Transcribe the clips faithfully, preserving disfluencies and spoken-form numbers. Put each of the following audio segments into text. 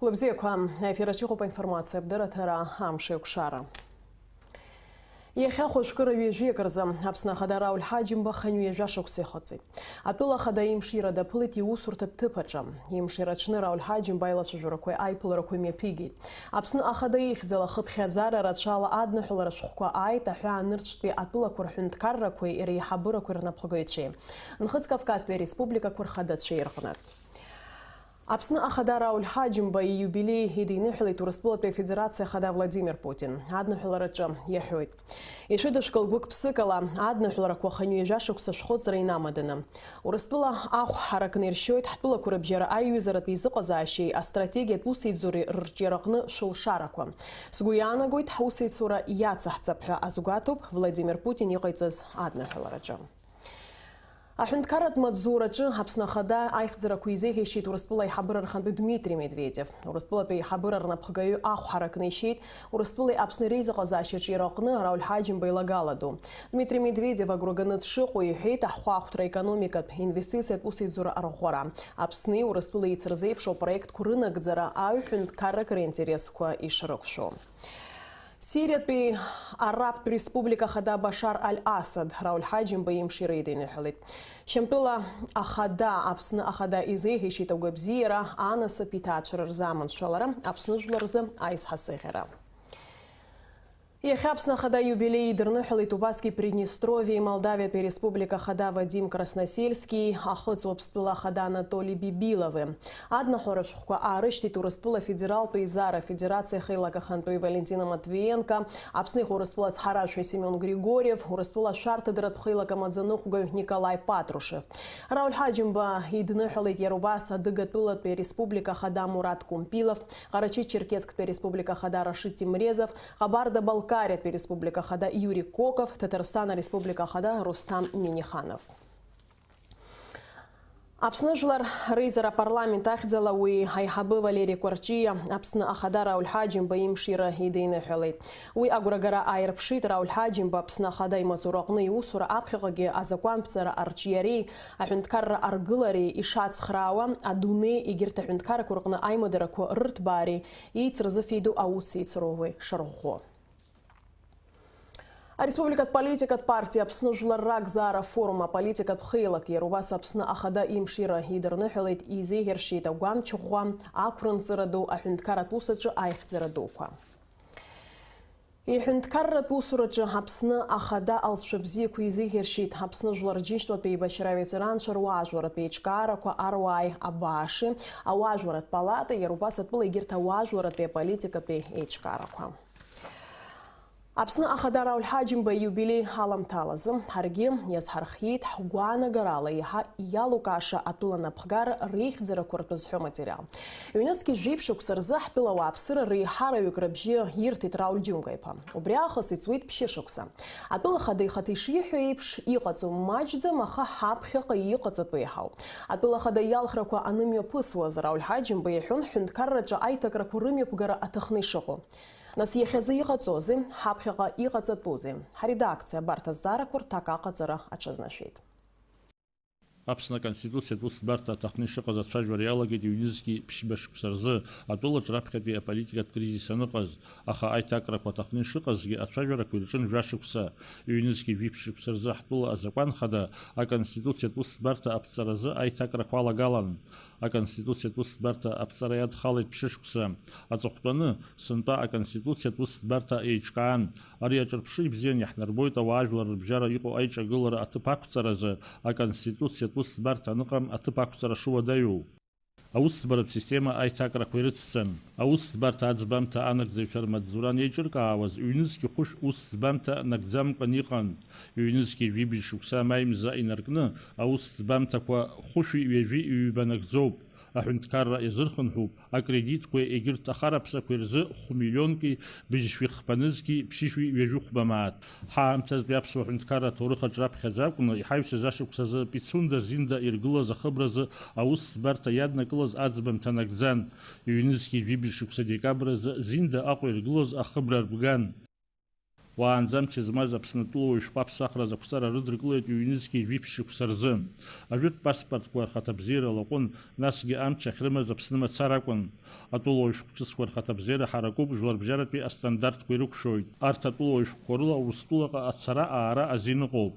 Лыбзиақәа, аефир аҿы иҟоуп аинформациатә дырраҭара «Амш еиқәшара». Иахьа хәажәкыра ҩажәиак рзы Аԥсны Ахада Рауль Ҳаџьымба хынҩажәа шықәса ихыҵит. Атәыла Ахада имшира даԥылеит иусурҭатә ҭыԥ аҿы. Имшира аҽны Рауль Ҳаџьымба аилацәажәарақәеи аиԥыларақәеи мҩаԥигеит. Аԥсны Ахада ихьӡала хыԥхьаӡара рацәала адныҳәалара ашәҟәқәа ааит аҳәаанырцәтәи атәылақәа рҳәынҭқаррақәеи реиҳабырақәеи рнапхгаҩцәеи, Нхыҵ Кавказтәи ареспубликақәа рхадацәеи рҟнытә. Аԥсны Ахада Рауль Ҳаџьымба ииубилеи идиныҳәалеит Урыстәылатәи Афедерациа Ахада Владимир Путин. Адныҳәалараҿы иаҳәоит: ишәыдышәкыл гәык-ԥсыкала адныҳәаларақәа хынҩажәа шықәса шәхыҵра инамаданы. Урыстәыла ахә ҳаракны иршьоит ҳтәылақәа рыбжьара аиҩызаратә еизыҟазаашьеи астратегиатә усеицуреи рырҿиараҟны шәылшарақәа. Сгәы иаанагоит, ҳусеицура иацаҳҵап ҳәа азгәаҭоуп Владимир Путин иҟаиҵаз адныҳәалараҿы. Аҳәынҭқарратә маҵзураҿы Аԥсны Ахада аихьӡарақәа изеиӷьеишьеит Урыстәыла аиҳабыра рхантәаҩ Дмитри Медведев. Урыстәылатәи аиҳабыра рнапхгаҩы ахә ҳаракны ишьеит Урыстәылеи Аԥсни реизыҟазаашьа аҿиара аҟны Рауль Ҳаџьымба илагала ду. Дмитри Медведев агәра ганы дшыҟоу иҳәеит, аҳхәаахәҭра аекономикатә, инвестициатә усеицура арӷәӷәара, Аԥсни Урыстәылеи еицырзеиԥшу апроектқәа рынагӡара аҩ ҳәынҭқаррак ринтересқәа ишрықәшәо. Сириатәи Арабтә Республика Ахада Башар Аль-Асад Рауль Ҳаџьымба имшира идиныҳәалеит. Шьамтәыла Ахада, Аԥсны Ахада изеиӷьеишьеит агәабзиара, анасыԥ, иҭаацәара рзы аманшәалара, Аԥсны жәлар рзы аизҳасыӷьара. Иахьа Аԥсны Ахада иубилеи идырныҳәалеит убасгьы Приднестровиеи Молдавиатәи Республика Ахада Вадим Красносельски, Ахыҵ Уаԥстәыла Ахада Анатоли Бибилови. Адныҳәалара ашәҟәқәа аарышьҭит Урыстәыла Афедералтә Еизара Афедерациа ахеилак ахантәаҩы Валентина Матвиенко, Аԥсны Урыстәыла ацҳаражәҳәаҩ Семион Григорьев, Урыстәыла ашәарҭадаратә хеилак амаӡаныҟәгаҩ Николаи Патрушев. Рауль Ҳаџьымба идныҳәалеит иара убас Адыгатәылатәи Ареспублика Ахада Мурат Кумпилов, Ҟарачы-Черкесктәи Ареспублика Ахада Рашид Темрезов, Ҟабарда-Балкариатәи Республика Ахада Иури Коков, Ҭаҭарсҭан Ареспублика Ахада Русҭам Миниханов. Аԥсны Жәлар Реизара Апарламент ахьӡала уи аиҳабы Валери Кәарҷиа Аԥсны Ахада Рауль Ҳаџьымба имшира идиныҳәалеит. Уи агәрагара ааирԥшит Рауль Ҳаџьымба Аԥсны Ахада имаҵураҟны иусура аԥхьаҟагьы азакәанԥҵара арҿиареи аҳәынҭқарра аргылареи ишацхраауа, адунеи егьырҭ аҳәынҭқаррақәа рҟны аимадарақәа рырҭбаареи еицырзыфеиду аусеицуреи шарӷәӷәо. Ареспубликатә политикатә партиа Аԥсны Жәлар Ракзаара афорум аполитикатә хеилак иара убас Аԥсны Ахада имшира идырныҳәалеит, изеиӷьаршьеит агәамч ӷәӷәа, ақәрынҵыра ду, аҳәынҭқарратә ус аҿы аихьӡара дуқәа. Иҳәынҭқарратә усураҿы Аԥсны Ахада алҵшәа бзиақәа изеиӷьаршьеит Аԥсны Жәлар Џьынџьтәылатәи еибашьра аветеранцәа руаажәларратә еиҿкаарақәа, аруааи, абааши, ауаажәларратә палатеи, иара убас атәыла егьырҭ ауаажәларратәи аполитикатәи еиҿкаарақәа. Аԥсны Ахада Рауль Ҳаџьымба ииубилеи аламҭалазы ҳаргьы иазҳархиеит ҳгәаанагарала еиҳа иалукааша атәыла напхгара реихьӡарақәа ртәы зҳәо аматериал. Ҩнызқьи жәиԥшь шықәса рзы ҳтәыла ауааԥсыра реиҳараҩык рыбжьы ирҭеит Рауль Џьымка-иԥа. Убри аахыс иҵуеит ԥшьышықәса. Атәыла Ахада ихаҭа ишиҳәо еиԥш, иҟаҵоу маҷӡам, аха ҳаԥхьаҟа иҟаҵатәу еиҳауп. Атәыла Ахада иалхрақәа анымҩаԥысуаз, Рауль Ҳаџьымба иҳәон ҳҳәынҭқарраҿы аиҭакрақәа рымҩаԥгара аҭахны ишыҟоу. Нас иахьазы иҟаҵозеи, ҳаԥхьаҟа иҟаҵатәузеи? Ҳаредакциа абарҭ азҵаарақәа рҭак аҟаҵара аҽазнашәеит. Аԥсны Аконституциатә усӡбарҭа аҭахны ишыҟаз ацәажәара иалагеит ҩнызқьи ԥшьба шықәса рзы, атәылаҿ раԥхьатәи аполитикатә кризис аныҟаз, аха аиҭакрақәа аҭахны ишыҟазгьы ацәажәарақәа ирҿын жәашықәса. Ҩнызқьи жәиԥшь шықәса рзы ҳтәыла азакәан хада Аконституциатә усӡбарҭа аԥҵаразы аиҭакрақәа алагалан. Аконституциатә усӡбарҭа аԥҵара иадхалеит ԥшьышықәса. Аҵыхәтәаны, сынтәа Аконституциатә усӡбарҭа еиҿкаан. Ари аҿырԥшы ибзиан иаҳнарбоит ауаажәлар рыбжьара иҟоу аиҿагылара аҭыԥ ақәҵаразы Аконституциатә усӡбарҭа аныҟам аҭыԥ ақәҵара шыуадаҩу. Аусӡбаратә система аиҭакрақәа ирыцҵан. Аусӡбарҭа аӡбамҭа анагӡаҩцәа рмаҵзура анеиҿыркаауаз, ҩнызқьи хәышә усӡбамҭа нагӡамкәан иҟан. Ҩнызқьи жәибжь шықәса маи мза инаркны, аусӡбамҭақәа хәышәи ҩажәи ҩба нагӡоуп. Аҳәынҭқарра иазырхынҳәуп акредитқәеи егьырҭ ахараԥсақәеи рзы хә-миллионки быжьшәи хԥа нызқьи ԥшьышәи ҩажәи хәба мааҭ. Ҳаамҭазтәи аԥсуа ҳәынҭқарра аҭоурых аҿы раԥхьаӡа акәны, иҳаҩсыз ашықәсазы Пицунда Зинда иргылаз ахыбразы аусӡбарҭа иаднакылаз аӡбамҭа нагӡан. Ҩнызқьи жәибжь шықәса декабрь азы Зинда Аҟәа иргылаз ахыбра рбган. Уаанӡа амч змаз Аԥсны атәылауаҩ шәҟәы аԥсахраз ақәҵара рыдыркылеит ҩ-нызқьи жәиԥшь шықәса рзы. Ажәытә паспортқәа рхаҭабзиара лаҟәын, насгьы амч ахьрымаз Аԥсны мацара акәын. Атәылауаҩ шәҟәы ҿыцқәа рхаҭабзиара ҳаракуп, жәларбжьаратәи астандартқәа ирықәшәоит. Арҭ атәылауаҩ шәҟәқәа рыла Урыстәылаҟа ацара-аара азин ыҟоуп.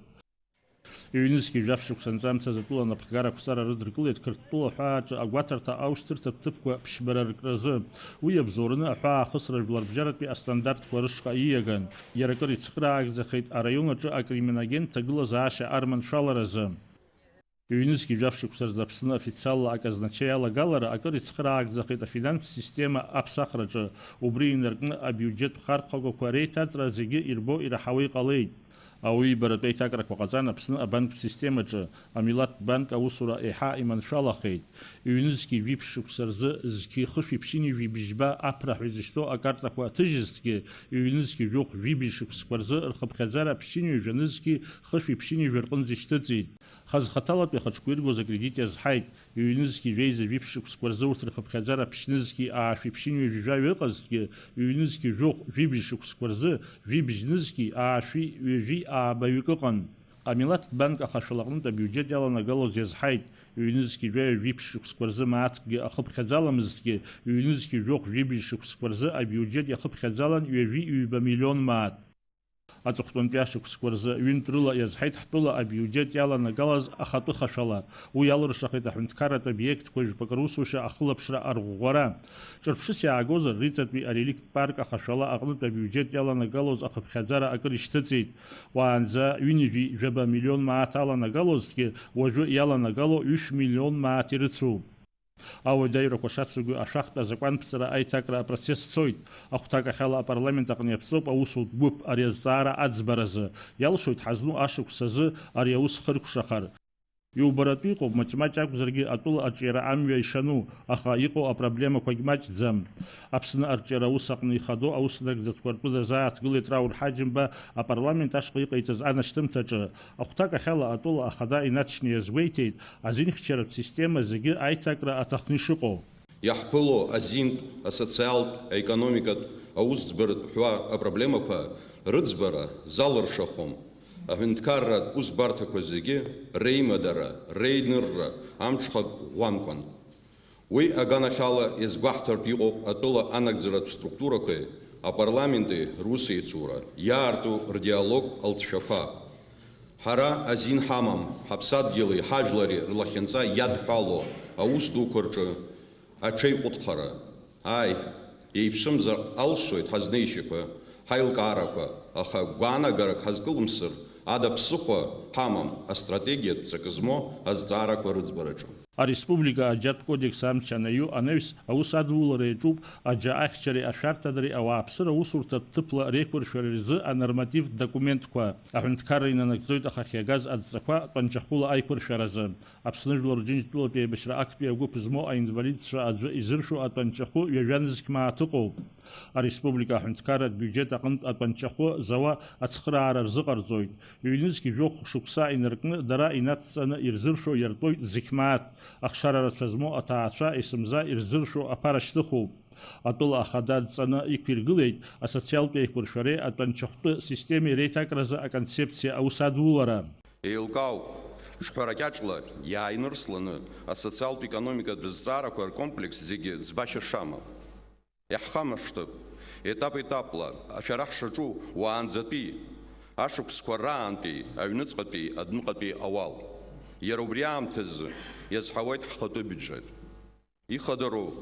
Ҩ-нызқьи жәаф шықәса анҵәамҭаз атәыла анапхгара ақәҵара рыдыркылеит Қырҭтәыла аҳәааҿы агәаҭарҭа аушьҭырҭатә ҭыԥқәа ԥшьба раркразы. Уи иабзоураны аҳәаа ахысра жәларбжьаратәи астандартқәа рышҟа ииаган. Иара акыр ицхыраагӡахеит араион аҿы акриминогентә ҭагылазаашьа арманшәаларазы. Ҩ-нызқьи жәаф шықәса рзы Аԥсны официалла аказначеи алагалара акыр ицхыраагӡахеит афинанстә система аԥсахраҿы, убри инаркны абиуџьеттә хархәагақәа реиҭаҵра зегьы ирбо ираҳауа иҟалеит. Ауаҩы ибаратәы аиҭакрақәа ҟаҵан Аԥсны абанктә системаҿы, амилаҭтә банк аусура еиҳа иманшәалахеит. Ҩ-нызқьи жәиԥшь шықәса рзы зқьи хышәи ԥшьынҩажәи бжьба аԥра ҳәа изышьҭоу акартақәа ҭыжьызҭгьы, ҩ-нызқьи жәохә жәибжь шықәсқәа рзы рхыԥхьаӡара ԥшьынҩажәа нызқьи хышәи ԥшьынҩажәа рҟынӡа ишьҭыҵит. Хазхаҭалатәи ахаҿқәа иргоз акредит иазҳаит, ҩ-нызқьи жәеиза жәиԥшь шықәсқәа рзы урҭ рхыԥхьаӡара ԥшь-нызқьи аашәи ԥшьынҩажәи жәаҩа ыҟазҭгьы, ҩ-нызқьи жәохә жәибжь шықәсқәа рзы жәибжь нызқьи аашәи ҩажәи аабаҩык ыҟан. Амилаҭтә банк ахашәала аҟнытә абиуџьет иаланагалоз иазҳаит, ҩ-нызқьи жәаҩа жәиԥшь шықәсқәа рзы мааҭкгьы ахыԥхьаӡаламызҭгьы, ҩ-нызқьи жәохә жәибжь шықәсқәа рзы абиуџьет иахыԥхьаӡалан ҩажәи ҩба миллион мааҭ. Аҵыхәтәантәи ашықәсқәа рзы ҩынтә рыла иазҳаит ҳтәыла абиуџьет иаланагалаз ахатәы хашәала. Уи алыршахеит аҳәынҭқарратә обиектқәа жәпак русушьа ахылаԥшра арӷәӷәара. Ҿырԥшыс иаагозар, Риҵатәи ареликтә парк ахашәала аҟнытә абиуџьет иаланагалоз ахыԥхьаӡара акыр ишьҭыҵит. Уаанӡа ҩынҩажәи жәаба миллион мааҭ аланагалозҭгьы, уажәы иаланагало ҩышә миллион мааҭ ирыцуп. Ауадаҩрақәа шацугьы ашәахтә азакәанԥҵара аиҭакра апроцесс цоит. Ахәҭакахьала апарламент аҟны иаԥҵоуп аусутә гәыԥ ари азҵаара аӡбаразы. Иалшоит ҳазну ашықәс азы ари аус хыркәшахар. Иубаратәы иҟоуп, маҷ-маҷ акәзаргьы атәыла аҿиара амҩа ишану, аха иҟоу апроблемақәагь маҷӡам. Аԥсны арҿиара аус аҟны ихадоу аус нагӡатәқәа ртәы дазааҭгылеит Рауль Ҳаџьымба апарламент ашҟа иҟаиҵаз анашьҭымҭаҿы. Ахәҭакахьала атәыла ахада инаҵшьны иазгәеиҭеит, азинхьчаратә система зегьы аиҭакра аҭахны ишыҟоу. Иаҳԥыло азинтә, асоциалтә, аекономикатә, аусӡбаратә ҳәа апроблемақәа рыӡбара залыршахом. Аҳәынҭқарратә усбарҭақәа зегьы реимадара, реинырра амҽхак ӷәӷәамкәан. Уи аганахьала иазгәаҳҭартә иҟоуп атәыла анагӡаратә структурақәеи апарламенти русеицура, иаарту рдиалог алҵшәақәа. Ҳара азин ҳамам, ҳаԥсадгьыли ҳажәлари рлахьынҵа иадҳәало аус дуқәа рҿы аҽеиҟәыҭхара. Ааи, еиԥшымзар алшоит ҳазнеишьақәа, ҳаилкаарақәа, аха гәаанагарак ҳазкылымсыр ада ԥсыхәа ҳамам астратегиатә ҵакы змоу азҵаарақәа рыӡбараҿы. Ареспублика аџьатә кодекс амч анаиу анаҩс аус адулара иаҿуп аџьа ахьчареи ашәарҭадареи ауааԥсыра усурҭатә ҭыԥла реиқәыршәара рзы анормативтә документқәа. Аҳәынҭқарра инанагӡоит ахахь иагаз адҵақәа тәанчахәыла аиқәыршәаразы. Аԥсны Жәлар Џьынџьтәылатәи аибашьра актәи агәыԥ змоу аинвалидцәа аӡәы изыршәу атәанчахәы ҩажәа нызқь мааҭ ыҟоуп. Ареспублика аҳәынҭқарратә биуџьет аҟынтә атәанчахәы зауа ацхыраара рзыҟарҵоит. Ҩнызқь жәохә шықәса инаркны дара инацҵаны ирзыршәо иартәоит зқь мааҭ. Ахшара рацәа змоу аҭаацәа есымза ирзыршәо аԥара шьҭыхуп. Атәыла ахада адҵаны иқәиргылеит асоциалтә еиқәыршәареи атәанчахәтәы системеи реиҭакразы аконцепциа аус адулара. Еилкаауп, ҿҳәара кьаҿла иааинырсланы асоциалтә-економикатә зҵаарақәа ркомплекс зегьы ӡбашьа шамам. Иаҳхамышҭып, етап-етапла ашәара ҳшаҿу уаанӡатәи, ашықәсқәа раантәи, аҩныҵҟатәи, адәныҟатәи ауал. Иара убри аамҭазы иазҳауеит ҳхатәы бюджет. Ихадароу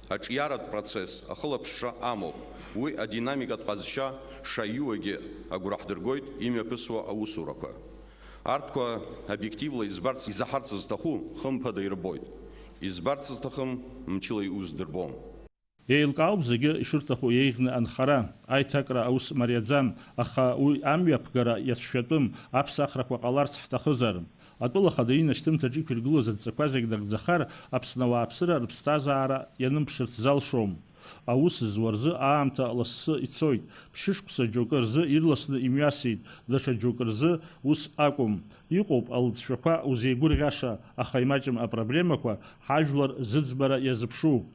аҿиаратә процесс ахылаԥшра амоуп, уи адинамикатә ҟазшьа шаиуагьы агәра ҳдыргоит имҩаԥысуа аусурақәа. Арҭқәа обиективла избарц, изаҳарц зҭаху, хымԥада ирбоит. Избарц зҭахым, мчыла иуздырбом. Еилкаауп зегьы ишырҭаху еиӷьны анхара, аиҭакра аус мариаӡам, аха уи амҩаԥгара иацәшәатәым, аԥсахрақәа ҟаларц ҳҭахызар. Атәыла ахада инашьҭымҭаҿ иқәиргылоз адҵақәа зегь нагӡахар, Аԥсны ауааԥсыра рыԥсҭазаара ианымԥшырц залшом. Аус зуа рзы аамҭа лассы ицоит, ԥшьышықәса џьоукы рзы ирласны имҩасит, даҽа џьоукы рзы ус акәым. Иҟоуп алҵшәақәа узеигәырӷьаша, аха имаҷым апроблемақәа ҳажәлар зыӡбара иазыԥшу.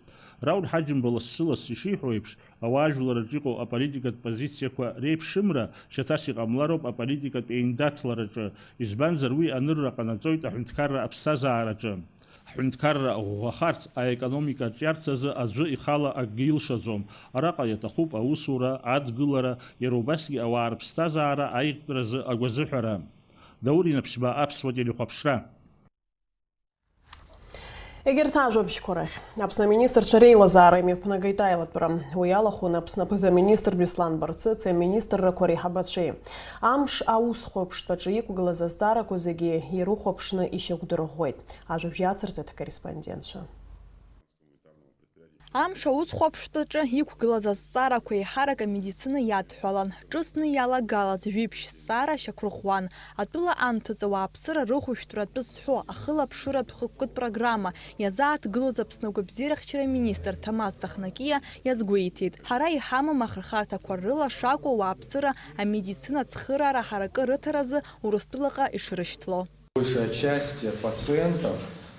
Рауль Ҳаџьымба лассы-лассы ишиҳәо еиԥш, ауаажәларраҿы иҟоу аполитикатә позициақәа реиԥшымра шьаҭас иҟамлароуп аполитикатә еиндаҭлараҿы, избанзар, уи анырра ҟанаҵоит аҳәынҭқарра аԥсҭазаараҿы. Ҳҳәынҭқарра ӷәӷәахарц, аекономика аҿиарц азы аӡәы ихала акгьы илшаӡом. Араҟа иаҭахуп аусура, адгылара, иара убасгьы ауаа рыԥсҭазаара аиӷьтәразы агәазыҳәара. Даур Инаԥшьба, Аԥсуа телехәаԥшра. Егьырҭ ажәабжьқәа рахь. Аԥсны аминистрцәа реилазаара имҩаԥнагеит аилатәара. Уи алахәын Аԥсны аԥыза-министр Беслан Барцыци аминистррақәа реиҳабацәеи. Амш аусхәаԥштәаҿы иқәгылаз азҵаарақәа зегьы ирыхәаԥшны ишьақәдырӷәӷәеит. Ажәабжь иацырҵоит ҳкорреспондентцәа. Амш аусхәаԥштәаҿы иқәгылаз азҵаарақәа еиҳарак амедицина иадҳәалан. Ҿыцны иалагалаз жәиԥшь зҵаара шьақәырӷәӷәан. Атәыла анҭыҵ ауааԥсыра рыхәышәтәратәы зҳәо ахылаԥшыратә хықәкытә программа иазааҭгылоз Аԥсны агәабзиарахьчара министр Ҭамаз Цахнакиа иазгәеиҭеит, ҳара иҳамам ахырхарҭақәа рыла шакәу ауааԥсыра амедицина ацхыраара ҳаракы рыҭаразы Урыстәылаҟа ишрышьҭло. Большая часть пациентов,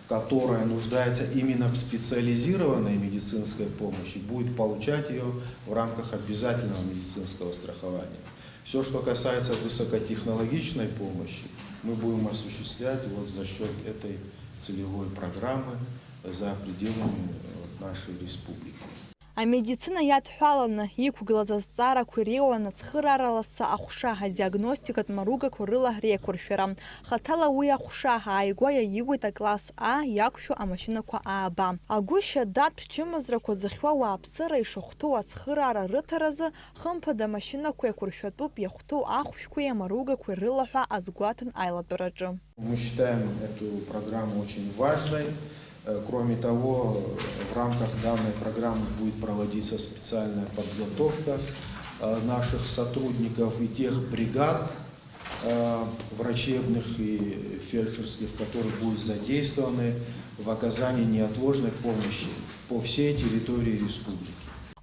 которая нуждается именно в специализированной медицинской помощи, будет получать её в рамках обязательного медицинского страхования. Всё, что касается высокотехнологичной помощи, мы будем осуществлять вот за счёт этой целевой программы за пределами, э, вот, нашей республики. Амедицина иадҳәаланы иқәгылаз азҵаарақәа иреиуан ацхыраара лассы аҟәша, адиагностикатә маругақәа рыла реиқәыршәара. Хаҭала уи аҟәша ааигәа иаиуеит акласс А иақәшәо амашьынақәа ааба. Агәышьа датә чымазарақәа зыхьуа ауааԥсыра ишахәҭоу ацхыраара рыҭаразы, хымԥада, амашьынақәа еиқәыршәатәуп иахәҭоу ахәшәқәеи амаругақәеи рыла ҳәа азгәаҭан аилатәараҿы. Мы считаем эту программу очень важной. Э, кроме того, в рамках данной программы будет проводиться специальная подготовка, э, наших сотрудников и тех бригад, э, врачебных и фельдшерских, которые будут задействованы в оказании неотложной помощи по всей территории республики.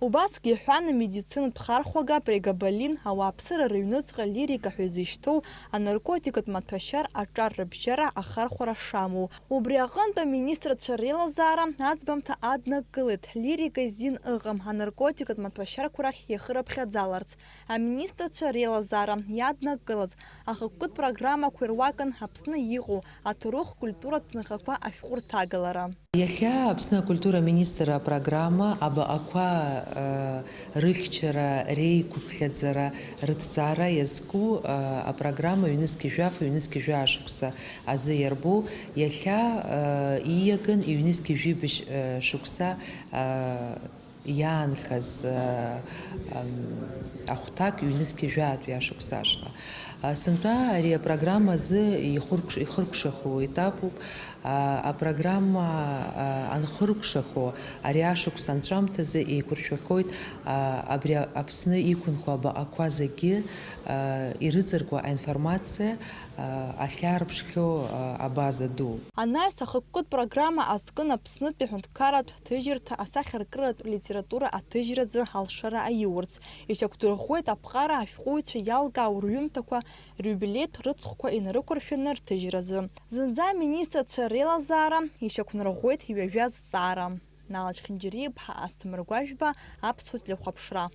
Убасгьы иҳәан, амедицинатә хархәага прегабалин ауааԥсыра рыҩныҵҟа лирика ҳәа изышьҭоу анаркотикатә маҭәашьар аҿар рыбжьара ахархәара шамоу. Убри аҟынтә аминистрцәа реилазаара аӡбамҭа аднакылеит, лирика изин ыҟам анаркотикатә маҭәашьарқәа рахь иахырыԥхьаӡаларц. Аминистрцәа реилазаара иаднакылаз ахықәкытә программақәа ируакын Аԥсны иҟоу аҭоурых-культуратә ныҟәақәа ашәҟәырҭагалара. Иахьа Аԥсны акультура аминистрра апрограмма абаҟақәа, э, рыхьчара, реиқәыԥхьаӡара, рыҭҵаара иазку, э, апрограмма ҩнызқь жәаф, ҩнызқь жәаа шықәса азы иарбоу, иахьа, э, ииаган ҩнызқь жәибжь, э, шықәса, э, иаанхаз, э, ам, ахәҭак ҩнызқь жәаатәи ашықәс ашҟа. Сынтәа ари апрограмма азы ихыркәш-, ихыркәшахо етапуп. А, апрограмма, а, анхыркәшахо, ари ашықәс анҵәамҭазы еиқәыршәахоит, а, абри а-, Аԥсны иқәынхо абаҟақәа зегьы, а, ирыҵаркуа аинформациа, а, ахьаарԥшхьоу, а, абаза ду. Анаҩс ахықәкытә программа азкын Аԥснытәи аҳәынҭқарратә ҭыжьырҭа асахьаркыратә литература аҭыжьразы алшара аиурц. Ишьақәдырӷәӷәеит аԥҟара ашәҟәыҩҩцәа иалкаау рҩымҭақәа, рыиубилеитә рыцхәқәа инарықәыршәаны рҭыжьразы. Зынӡа аминистрцәа реилазаара ишьақәнарӷәӷәеит иҩажәа зҵаара. Налач Хинџьариа-иԥҳа, Асҭамыр Гәажәба, Аԥсуа телехәаԥшра.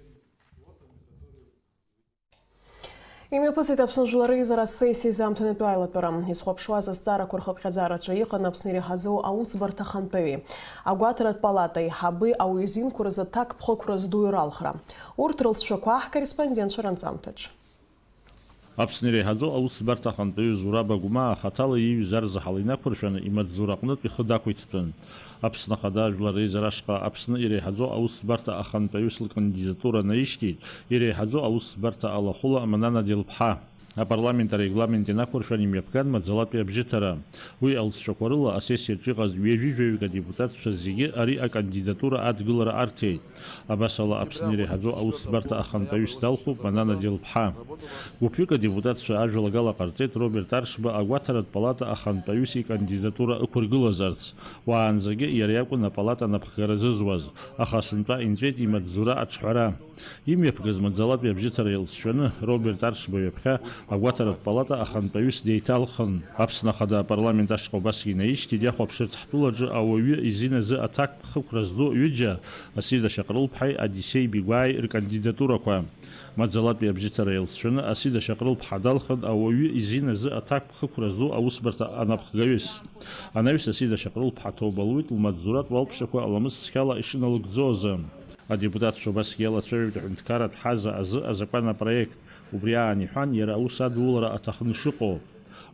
Имҩаԥысит Аԥсны Жәлар Реизара асессиа изы аамҭанатәи аилатәара. Изхәаԥшуаз азҵаарақәа рхыԥхьаӡараҿы иҟан Аԥсны иреиҳаӡоу аусӡбарҭа ахантәаҩи, агәаҭаратә палата аиҳаби, ауаҩы изинқәа рзы аҭакԥхықәра зду иралхра. Урҭ рылҵшәақәа ҳкорреспондентцәа ранҵамҭаҿ. Аԥсны иреиҳаӡоу аусӡбарҭа ахантәаҩы Зураб Агәмаа хаҭала ииҩыз арзаҳал инақәыршәаны имаҵзура аҟнытә ихы дақәиҭтәын. Аԥсны Ахада Жәлар Реизара ашҟа Аԥсны иреиҳаӡоу аусӡбарҭа ахантәаҩыс лкандидатура наишьҭит иреиҳаӡоу аусӡбарҭа алахәыла Манана Делԥҳа. Апарламент арегламент инақәыршәан имҩаԥган маӡалатәи абжьыҭара. Уи алҵшәақәа рыла асессиаҿ иҟаз ҩажәи жәаҩык адепутатцәа зегьы ари акандидатура адгылара арҭеит. Абасала, Аԥсны иреиҳаӡоу аусӡбарҭа ахантәаҩыс далхуп Манана Делԥҳа. Гәыԥҩык адепутатцәа ажәалагала ҟарҵеит Роберт Аршба агәаҭаратә палата ахантәаҩыс икандидатура ықәыргылазарц. Уаанӡагьы иара иакәын апалата анапхгара зызуаз, аха сынтәа инҵәеит имаҵзура аҿҳәара. Имҩаԥгаз маӡалатәи абжьыҭара иалҵшәаны, Роберт Аршба ҩаԥхьа Агәаҭаратә палата ахантәаҩыс деиҭалхын. Аԥсны Ахада апарламент ашҟа убасгьы инаишьҭит, иахәаԥшырц ҳтәылаҿы ауаҩы изин азы аҭакԥхықәра зду ҩыџьа, Асида Шьаҟрылԥҳаи Одиссеи Бигәааи ркандидатурақәа. Маӡалатәи абжьыҭара еилҵшәаны Асида Шьаҟрылԥҳа далхын ауаҩы изин азы аҭакԥхықәра зду аусбарҭа анапхгаҩыс. Анаҩс Асида Шьаҟрылԥҳа ҭоуба луит лмаҵзуратә уалԥшьақәа аламыс цқьала ишыналыгӡо азы. Адепутатцәа убасгьы иалацәажәоит аҳәынҭқарратә ҳаза азы азакәан апроект. Убри аан иҳәан, иара аус адулара аҭахны ишыҟоу.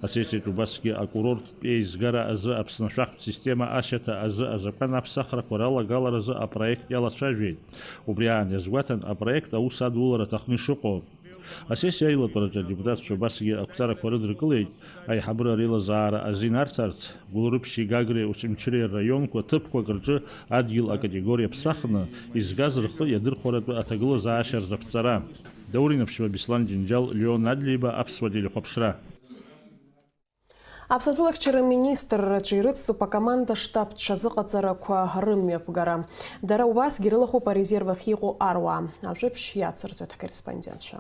Асессиаҿы убасгьы акурорттә еизгара азы Аԥсны ашәахтә система ашьаҭа азы азакәан аԥсахрақәа ралагаларазы апроект иалацәажәеит. Убри аан иазгәаҭан апроект аус адулара аҭахны ишыҟоу. Асессиа аилатәараҿы адепутатцәа убасгьы ақәҵарақәа рыдыркылеит, аиҳабыра реилазаара азин арҭарц, Гәылрыԥшьи Гагреи Очамчыреи рраионқәа ҭыԥқәак рҿы адгьыл акатегориа ԥсахны изгаз рхы иадырхәаратәы аҭагылазаашьа рзаԥҵара. Даур Инаԥшьба, Беслан Џьынџьал, Леон Адлеиба, Аԥсуа телехәаԥшра. Аԥсны атәылахьчара министрраҿы ирыцуп акоманда-штаб ҽазыҟаҵарақәа рымҩаԥгара. Дара убасгьы ирылахәуп арезерв ахь иҟоу аруаа. Ажәабжь иацырҵоит ҳкорреспондентцәа.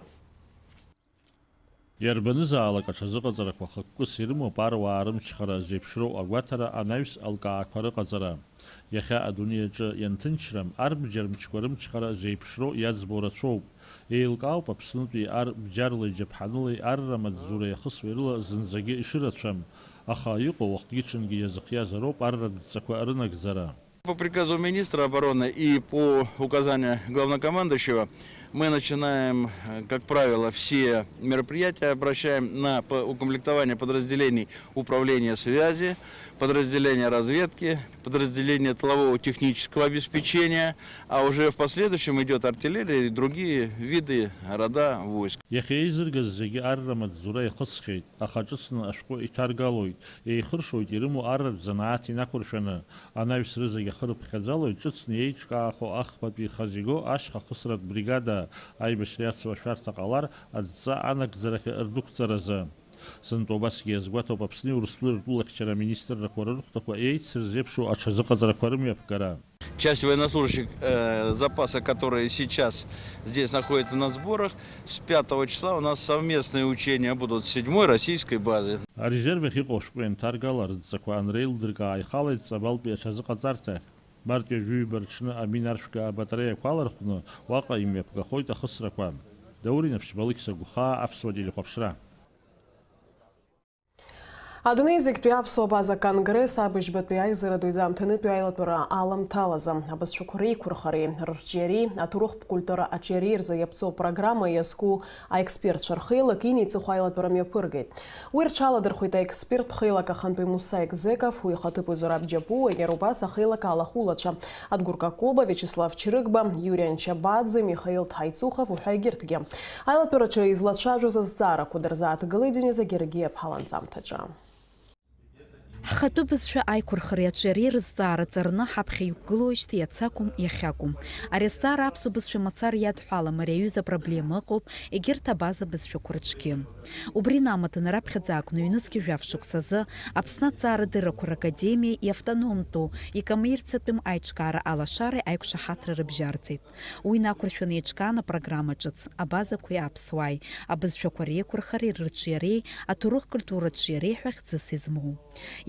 Иарбанызаалак аҽазыҟаҵарақәа хықәкыс ирымоуп аруаа рымчхара зеиԥшроу агәаҭара, анаҩс алкаақәа рыҟаҵара. Иахьа адунеи аҿы ианҭынчрам, ар бџьар мчқәа рымчхара зеиԥшроу иаӡбо рацәоуп. Еилкаауп Аԥснытәи ар бџьарла иџьаԥҳанылеи арра маҵзура иахысуеи рыла зынӡагьы ишырацәам, аха иҟоу уахгьы-ҽынгьы иазыхиазароуп арратә дҵақәа рынагӡара. По приказу министра обороны и по указанию главнокомандующего мы начинаем, э, как правило, все мероприятия, обращаем на по-, укомплектование подразделений управления связи, подразделения разведки, подразделения тылового технического обеспечения, а уже в последующем идёт артиллерия и другие виды, рода войск. Иахьа еизыргаз зегьы арра маҵзура ихысхьеит, аха ҿыцны ашәҟәы иҭаргалоит, еихыршоит ирымоу арратә занааҭ инақәыршәаны, анаҩс рызегь ахы рыԥхьаӡалоит ҿыцны иеиҿкаахо ахԥатәи ихазиго ашьха хысратә бригада, аибашьра иацу ашәарҭа ҟалар адҵа анагӡарахь рдәықәҵаразы. Сынтәа убасгьы иазгәаҭоуп Аԥсни Урыстәылеи ртәылахьчара аминистррақәа рырхәҭақәа еицырзеиԥшу аҽазыҟаҵарақәа рымҩаԥгара. Часть военнослужащих, э, запаса, которые сейчас здесь находятся на сборах, с пятого числа у нас совместные учения будут с седьмой российской базы. Арезерв ахь иҟоу ашәҟәы ианҭаргала, рыдҵақәа анреилдыркаа, ихалеит Ҵабалтәи аҽазыҟаҵарҭахь. Март ҩажәи ҩба рҽны амин аршәга абатареиақәа алархәны, уаҟа имҩаԥгахоит ахысрақәа. Даур Инаԥшьба, Алықьса Гәхаа, Аԥсуа телехәаԥшра. Адунеи зегьтәи аԥсуа база конгресс абыжьбатәи аизара ду изаамҭанытәи аилатәара аламҭалазы абызшәақәа реиқәырхареи рырҿиареи аҭоурыхтә культура аҿиареи рзы иаԥҵоу апрограмма иазку аекспертцәа рхеилак инеиҵыху аилатәара мҩаԥыргеит. Уи рҽаладырхәеит аексперттә хеилак ахантәаҩ Муса Егзеков, уи ихаҭыԥуаҩ Зураб Џьапуа, иара убас ахеилак алахәылацәа Адгәыр Какоба, Виачеслав Чрыгба, Иури Анчабаӡе, Михаил Ҭҳаицухов уҳәа егьырҭгьы. Аилатәараҿы излацәажәоз азҵаарақәа дырзааҭгылеит Дениза Гергиа-ԥҳа ланҵамҭаҿы. Ҳхатәы бызшәа аиқәырхареи аҿиареи рызҵаара ҵарны ҳаԥхьа иқәгылоижьҭеи иац акәым, иахьакәым. Ари азҵаара аԥсуа бызшәа мацара иадҳәалам, ари аҩыза апроблема ыҟоуп, егьырҭ абаза бызшәақәа рҿгьы. Убри инамаданы раԥхьаӡа акәны ҩнызқьи жәаф шықәсазы Аԥсны аҭҵаарадыррақәа ракадемиеи иавтономтәу икоммерциатәым аиҿкаара алашареи аиқәшаҳаҭра рыбжьарҵеит. Уи инақәыршәаны еиҿкаан апрограмма ҿыц, абазақәеи аԥсуааи, абызшәақәа реиқәырхареи рырҿиареи, аҭоурых-культуратә ҿиареи ҳәа хьӡыс измоу.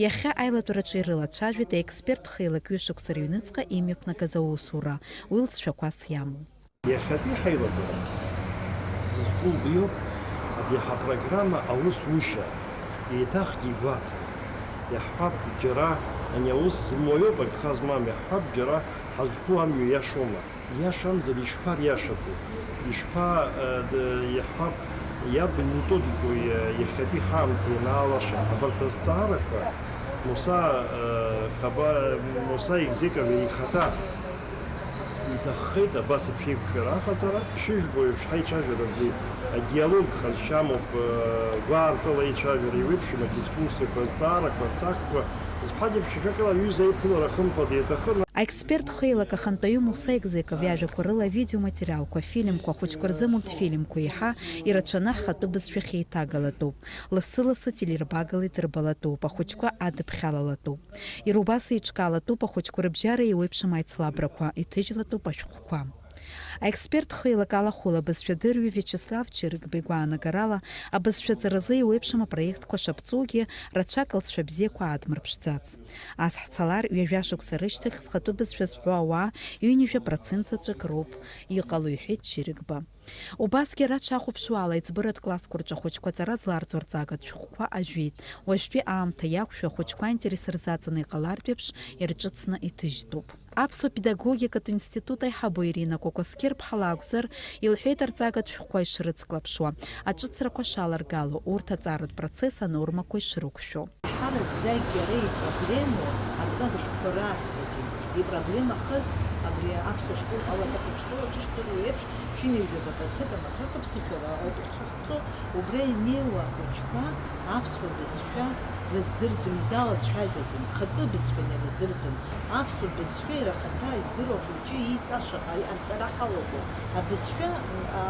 Иахьа аилатәараҿы ирылацәажәеит аексперттә хеилак ҩышықәса рыҩныҵҟа имҩаԥнагаз аусура, уи лҵшәақәас иамоу. Иахьатәи ҳаилатәара зызку убриоуп, абри ҳапрограмма аусушьа еиҭахгьы игәаҭан. Иаҳҳәап, џьара ани аус зымуа иоуп агха змам, иаҳҳәап, џьара ҳазқәу амҩа иашоума? Иашамзар, ишԥариашатәу? Ишԥа, э, д-, иаҳҳәап, иарбан методикои, э, иахьатәи ҳаамҭа ианаалаша? Абарҭ азҵаарақәа Муса, э, Хаба-, Муса Егзеков ихаҭа иҭаххеит абас еиԥш еиқәшәара аҟаҵара. Шыжәбо еиԥш, ҳаицәажәара абри адиалог ҟазшьамоуп, э, гәаартыла еицәажәара еиуеиԥшым адискуссиақәа, азҵаарақәа, рҭакқәа. Зфҳәаӡеиԥш, ажәакала, аҩыза аиԥылара хымԥада иаҭахын. Аексперт хеилак ахантәаҩы Муса Егзеков иажәақәа рыла авидеоматериалқәа, афильмқәа, ахәыҷқәа рзы мультфильмқәа еиҳа ирацәаны ҳхатәы бызшәахь еиҭагалатәуп. Лассы-лассы телербагала идырбалатәуп, ахәыҷқәа адыԥхьалалатәуп. Иара убас еиҿкаалатәуп ахәыҷқәа рыбжьара еиуеиԥшым аицлабрақәа, иҭыжьлатәуп ашәҟәқәа. Аексперт хеилак алахәыла абызшәа дырҩы Виачеслав Чырыгба игәаанагарала, абызшәа ҵаразы еиуеиԥшым апроектқәа шаԥҵоугьы, рацәак лҵшәа бзиақәа аадмырԥшӡац. Ас ҳцалар, ҩажәа шықәса рышьҭахь зхатәы бызшәа зҳәо ауаа ҩынҩажәа процент заҵәык роуп иҟало, иҳәеит Чырыгба. Убасгьы ара дшахәаԥшуа ала, аиҵбыратә классқәа рҿы ахәыҷқәа аҵара зларҵо арҵагатә шәҟәқәа ажәит. Уажәтәи аамҭа иақәшәо, ахәыҷқәа аинтерес рзаҵаны иҟалартә еиԥш, ирҿыцны иҭыжьтәуп. Аԥсуа педагогикатә институт аиҳабы Ирина Кәакәасқьыр-ԥҳа лакәзар, илҳәеит арҵагатә шәҟәқәа ишрыцклаԥшуа, аҿыцрақәа шаларгало, урҭ аҵаратә процесс анормақәа ишрықәшәо. Ҳараӡәӡәкгьы ара ипроблемоу арҵага шәҟәқәа раасҭагьы. Ипроблемахаз абри аԥсуа школ, аладатәи школ аҿы ишдыру еиԥш, ԥшьынҩажәаба процент амаҭәарқәа ԥсышәала ауп иахьыҟарҵо, убра инеиуа ахәыҷқәа аԥсуа бызшәа рыздырӡом, изалацәажәаӡом, рхатәы бызшәаны ирыздырӡом. Аԥсуа бызшәа иара ахаҭа издыруа ахәыҷы ииҵаша ҟа-, иҟарҵара ҳалагоит. Абызшәа, а,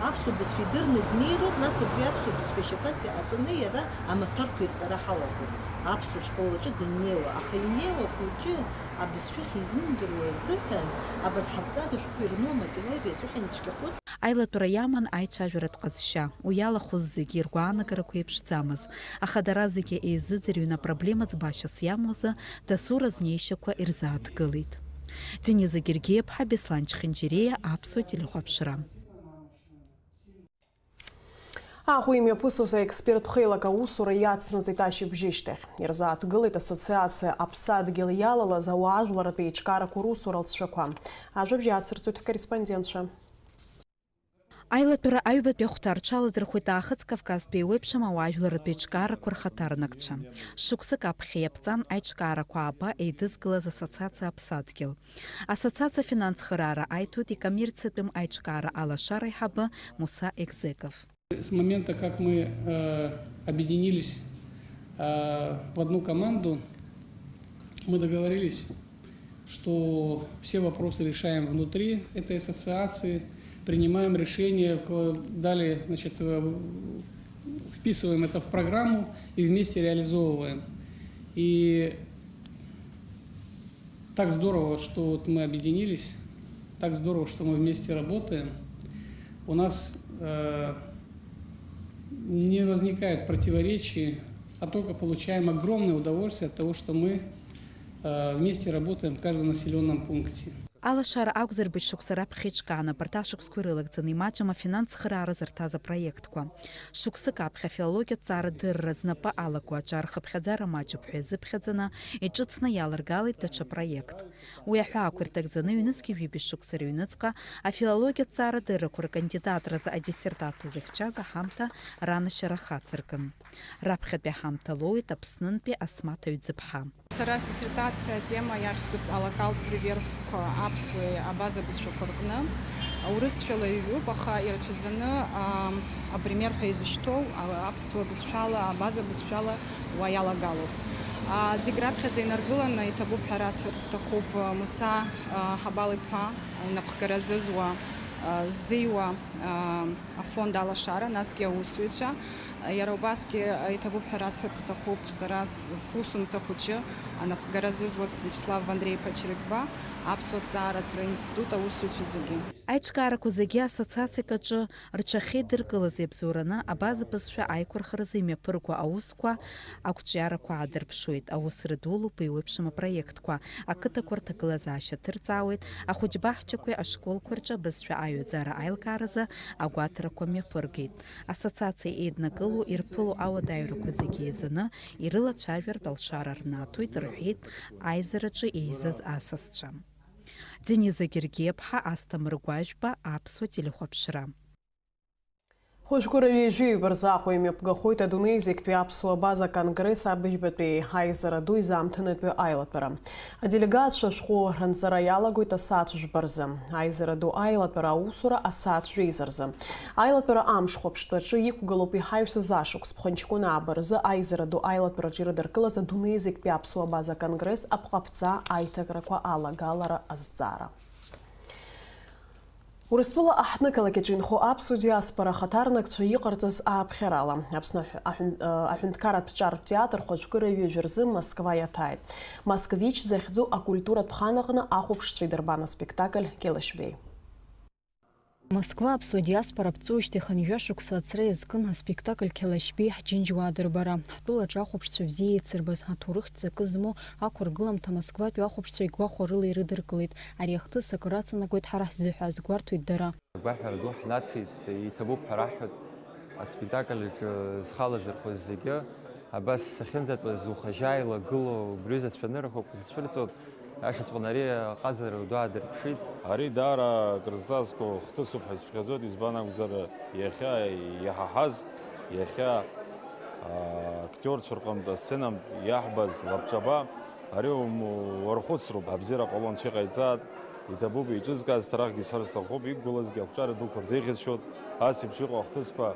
аԥсуа бызшәа идырны днеироуп, нас убри аԥсуа бызшәа шьаҭас иҟаҵаны иара амаҭәарқәа ирҵара ҳалагоит. Аԥсуа школ аҿы даннеиуа, аха инеиуа ахәыҷы абызшәахь изымдыруа азыҳәан, абарҭ ҳарҵага шәҟәқәа ирну аматериалқәа изыҳәан ицәгьахоит. Аилатәара иаман аицәажәаратә ҟазшьа. Уи иалахәыз зегьы иргәаанагарақәа еиԥшӡамыз, аха дара зегьы еизыӡырҩны апроблема ӡбашьас иамоу азы дасу разнеишьақәа ирзааҭгылеит. Дениза Гергиаԥҳа, Беслан Чхинџьириа, Аԥсуа телехәаԥшра. Аҟәа имҩаԥысуаз аексперттә хеилак аусура иацнаҵеит ашьыбжьышьҭахь. Ирзааҭгылеит ассоциациа Аԥсадгьыл иалалаз ауаажәларратә еиҿкаарақәа русура алҵшәақәа. Ажәабжь ацырҵоит ҳкорреспондентцәа. Аилатәара аҩбатәи ахәҭа рҽаладырхәит Аахыҵ Кавказтәи еиуеиԥшым ауаажәларратә еиҿкаарақәа рхаҭарнакцәа. Шықәсык аԥхьа иаԥҵан аиҿкаарақәа ааба еидызкылаз ассоциациа Аԥсадгьыл. Ассоциациа афинансхыраара аиҭоит икоммерциатәым аиҿкаара алашара аиҳабы Муса Егзеков. С момента, как мы, э, объединились, э, в одну команду, мы договорились, что все вопросы решаем внутри этой ассоциации, принимаем решения, вкла-, далее, значит, э, вписываем это в программу и вместе реализовываем. И так здорово, что вот мы объединились, так здорово, что мы вместе работаем. У нас, э, не возникает противоречий, а только получаем огромное удовольствие от того, что мы, э, вместе работаем в каждом населённом пункте. Алашара акәзар, быжь шықәса раԥхьа иҿкаан, абарҭ ашықәсқәа ирылагӡаны имаҷым афинанс цхыраара зырҭаз апроектқәа. Шықәсык аԥхьа афилологиатә ҭҵаарадырра знапы алаку аҿар хыԥхьаӡара маҷуп ҳәа иазыԥхьаӡаны, иҿыцны иаларгалеит даҽа проект. Уи аҳәаақәа ирҭагӡаны ҩнызқьи жәибжь шықәса рыҩныҵҟа афилологиатә ҭҵаарадыррақәа ркандидатразы адиссертациа зыхьчаз аҳамҭа ранашьара хацыркын. Раԥхьатәи аҳамҭа лоуит Аԥснынтәи Асмаҭ Аҩӡыԥҳа. Сара сдиссертациа атема иахьӡуп алокалтә превербқәа аԥсуеи абаза бызшәақәа рҟны. Урысшәала иҩуп, аха ирацәаӡаны, а, апример ҳәа изышьҭоу, а, аԥсуа бызшәала, абаза бызшәала уа иалагалоуп. А, зегь раԥхьаӡа инаргыланы иҭабуп ҳәа расҳәарц сҭахуп, а, Муса, а, Ҳабал-иԥа, инапхгара зызуа, а, ззиуа, а, афонд Алашара, насгьы аусзуҩцәа. Иара убасгьы иҭабуп ҳәа расҳәарц сҭахуп сара с-, сусумҭа хәыҷы анапхгара зызуаз Виачеслав Андреи-иԥа Чрыгба, Аԥсуа ҭҵааратә институт аусзуҩцәа зегьы. Аиҿкаарақәа зегьы ассоциациак аҿы рҽахьеидыркылаз иабзоураны абаза бызшәа аиқәырхаразы имҩаԥырго аусқәа, ақәҿиарақәа аадырԥшуеит, аус рыдулоуп еиуеиԥшым апроектқәа, ақыҭақәа рҭагылазаашьа ҭырҵаауеит, ахәыҷбаҳчақәеи ашколқәа рҿы абызшәа аҩаӡара аилкааразы агәаҭарақәа мҩаԥыргеит. Ассоциациа еиднакыло ирԥыло ауадаҩрақәа зегьы еизаны ирылацәажәартә алшара рнаҭоит, рҳәеит аизараҿы еизаз асасцәа. Дениза Гергиаԥҳа, Асҭамыр Гәажәба, Аԥсуа телехәаԥшра. Хәажәкыра ҩажәи ҩба рзы Аҟәа имҩаԥгахоит адунеи зегьтәи аԥсуа абаза конгресс абыжьбатәи аизара ду изаамҭанытәи аилатәара. Аделегатцәа ашәҟәы ранҵара иалагоит асааҭ жәба рзы. Аизара ду аилатәара аусура асааҭ жәеиза рзы. Аилатәара амш хәаԥштәы аҿы иқәгылоуп иҳаҩсыз ашықәс, ԥхынҷкәын ааба рзы аизара ду аилатәараҿы ирыдыркылаз адунеи зегьтәи аԥсуа абаза конгресс апҟаԥҵа аиҭакрақәа алагалара азҵаара. Урыстәыла аҳҭнықалақь аҿы инхо аԥсуа диаспора ахаҭарнакцәа иҟарҵаз ааԥхьарала, Аԥсны аҳә-, аҳәын-, аҳәынҭқарратә ҿартә театр хәажәкыра ҩажәа рзы Москва иаҭааит. Москвич захьӡу акультуратә хан аҟны ахәаԥшцәа идырбан аспектакль Кьылышьбеи. Москва аԥсуа диаспора аԥҵоижьҭеи хынҩажәа шықәса аҵра иазкын аспектакль Қьалашьбеи ҳџьынџьуаа дырбара. Ҳтәылаҿы ахәаԥшцәа бзиа еицырбаз, аҭоурыхтә ҵакы змоу ақәыргыламҭа Москватәи ахәаԥшцәа игәахәарыла ирыдыркылеит. Ари ахҭыс акыр аҵанакуеит ҳара ҳзыҳәа, азгәарҭоит дара. Агәаҳәара ду ҳнаҭеит, иҭабуп ҳәа раҳҳәоит аспектакль аҿы зхала зырхәыз зегьы. Абас сахьынӡатәаз, ухажьа илагылоу убри зацәанырахәақәа зцәырҵуа, ашаҵәҟьаны ари аҟазара ду аадырԥшит. Ари даара акрызҵазкуа хҭысуп ҳәа исыԥхьаӡоит, избан акәзар, иахьа иҳаҳаз, иахьа, аа, актиорцәа рҟынтә асценантә иаҳбаз лабҿаба, ари ум-, уархәыцроуп, абзиара ҟало Анцәа иҟаиҵааит, иҭабуп еиҿызкааз, ҭарахгьы сҳәар сҭахуп, иқәгылазгьы ақәҿиаратә дуқәа рзеиӷьасшьоит, ас еиԥш иҟоу ахҭысқәа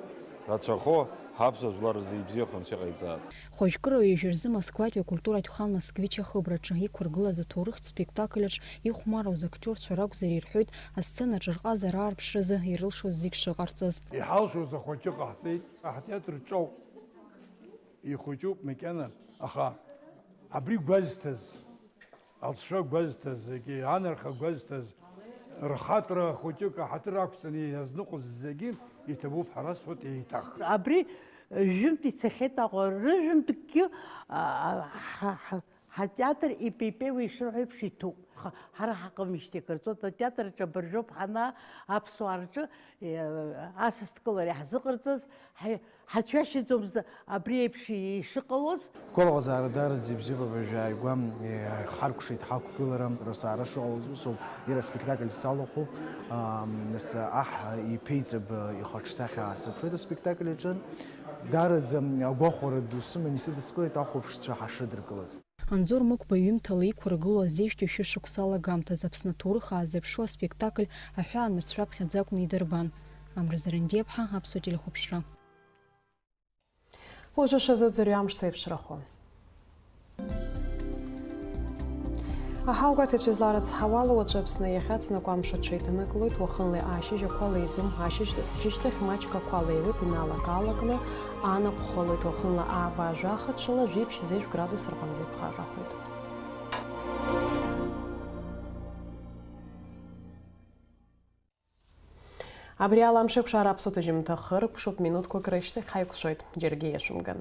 рацәахо, ҳаԥсуа жәлар рзы ибзиахо Анцәа иҟаиҵааит. Хәажәкыра ҩажәа рзы Москватәи акультуратә хан Москвич ахыбраҿы иқәыргылаз аҭоурыхтә спектакль аҿы ихәмаруаз актиорцәа ракәзар ирҳәоит, асценаҿы рҟазара аарԥшразы ирылшоз зегь шыҟарҵаз. Иҳалшоз ахәыҷы ҟаҳҵеит, аҳтеатр ҿоуп, ихәыҷуп макьана, аха абри гәазҭаз, алҵшәа гәазҭаз, егьи анарха гәазҭаз, рхатәра хәыҷык аҳаҭыр ақәҵаны иазныҟәоз зегьы иҭабуп ҳәа расҳәоит еиҭах. Абри ҩынтә ицахьеит Аҟәа, рыжәынтәгьы, а, ҳа, ҳа, ҳатеатр ипеипеиуа ишырҳәо еиԥш иҭәуп. Ха-, ҳара ҳаҟамижьҭеи акыр ҵуеит, атеатр аҿы абыржәоуп ҳанаа, аԥсуаа рҿы, е, асасдкылара иаҳзыҟарҵаз, ҳа-, ҳацәшьаӡомызт абри еиԥш ишыҟалоз. Ҳгәалаҟазаара даараӡа ибзиоуп, абыржәы ааигәа, е, ҳаркәшеит ҳақәгылара, рсаара шыҟалоз усоуп, иара аспектакль салахәуп, ам, нас аҳ иԥеиҵбы ихаҿсахьа аасыԥшуеит аспектакль аҿы. Даараӡа агәахәара ду сыман исыдыскылеит ахәаԥшцәа ҳашыдыркылаз. Анзор Мықәба иҩымҭала иқәыргылоу азеижәтәи шәышықәса алагамҭазы Аԥсны аҭоурых аазырԥшуа аспектакль аҳәаанырцә раԥхьаӡа акәны идырбан. Амра Зарандиаԥҳа, Аԥсуа телехәаԥшра. Уажәы шәазыӡырҩы амш зеиԥшрахо. Аҳауагәаҭаҩцәа изларыцҳауала, уаҵәы Аԥсны иахьаҵанакуа амш аҽеиҭанакылоит, уахынлеи ашьыжь ақәа леиӡом, ашьыжь, шьыжьҭахь маҷк ақәа леиуеит, иналак-аалакны анаҟә хылоит, уахынла ааба жәаха, ҽыла жәиԥшь-зежә градус рҟынӡа иԥхаррахоит. Абри ала амш еиқәшара аԥсуа ҭыжьымҭа хыркәшоуп, минуҭқәак рышьҭахь ҳаиқәшәоит, џьаргьы иашәымган.